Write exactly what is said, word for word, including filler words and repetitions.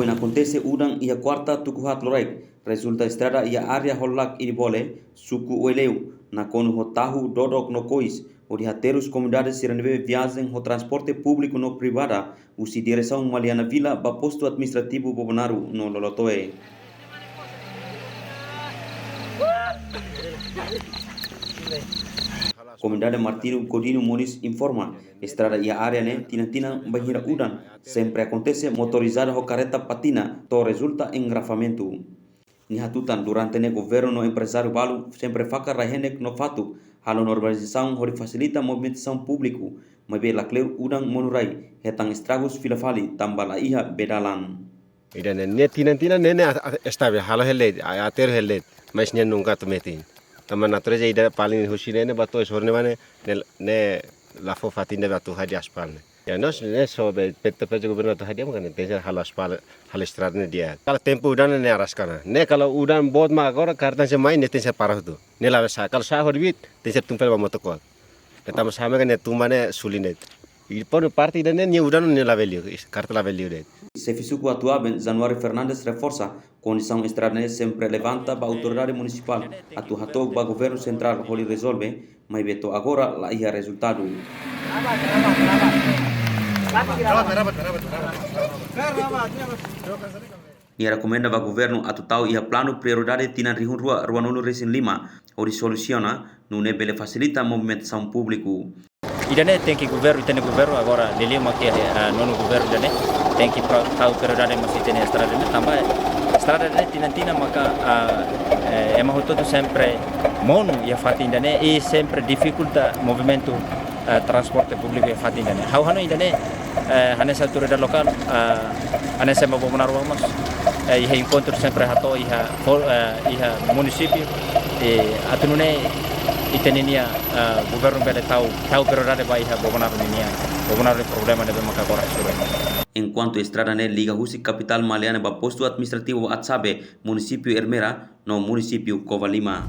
Akontese udan iha kuarta tuku haat loraik, rezulta estrada iha área Holak Inibole, suku Oeleu, nakonu ho tahu, dodok no kois, hodi haterus komunidade sira ne'ebé viajen ho transporte públiku no privada, husi diresaun Maliana Vila ba postu administrativu Bobonaro no Lolotoe. Komunidade Martinho Godinho Moniz informa, estrada iha área ne'e tinan-tinan bainhira udan, sempre akontese motorizada ho karreta patina, to'o rezulta engarrafamentu. Nia hatutan durante ne'e governu no emprezáriu balu sempre fakar rai-henek no fatuk halo normalizasaun hodi fasilita movimentasaun públiku, maibé lakleur udan monu rai, hetan estragus fila fali tanba la iha bee dalan. Ida-ne'e, ne'e tinan-tinan ne'e, ne'e a-, a-, estavel, halo hela de'it, a-, aterru hela de'it, mas ne'e nunka atu metin. Tanba natureza ida paling husi ne'e, ne'e ba to'o sore ne'e mak ne'e, ne'e, ne'e la fó fatin ida ba atu hadi'a aspal ne'e. Ya, no, ne'e só be, pete pete governu atu hadi'a mak ne'e, tenke halo aspal, halo estrada ne'e di'ak. Kalau tempu udan ne'e araska ona. Ne'e kalau udan boot mak agora, karreta sei mai, ne'e tenke para hotu. Ne'e la sa'e, kalau sa'e hodi biit, tenke tun fali ba motokot. Ne'e tanba sa'e mak ne'e tun ba ne'e suli ne'e. I por parte ida-ne'e, nia udan ne'e labele liu, is-, karreta labele liu de'it. Xefe suku Atuaben, Januário Fernandes reforsa, kondisaun estrada ne'e sempre levanta ba autoridade munisipál atu hato'o ba governu sentrál hodi rezolve, maibé to'o agora la iha rezultadu. Nia rekomenda ba governu atu tau iha planu prioridade tinan rihun rua ruanulu-resin-lima, hodi solusiona, nune'e bele fasilita movimentasaun públiku. Ida-ne'e tenke governu, ita-nia governu agora, liuliu mak, eh, nonu governu ida-ne'e, tenke pro-, tau prioridade mós ita-nia estrada ne'e, tanba estrada ne'e tinan-tinan maka, ah, eh, ema hotu-hotu sempre monu iha fatin ida-ne'e, i sempre difikulta movimentu, eh, transporte públiku iha fatin ida-ne'e. Ha'u hanoin ida-ne'e, eh, hanesan autoridade lokál, eh, hanesan ema Bobonaro mós, eh, iha enkontru sempre hato'o iha fo-, eh, iha munisípiu, eh, atu nune'e ita-nia, eh, governu bele tau, tau prioridade ba iha Bobonaro nian, Bobonaro nia problema ne'ebé maka agora sura. Enkuantu estrada ne'e liga husi kapitál Maliana ba postu administrativu Atsabe, munisípiu Ermera, no munisípiu Covalima.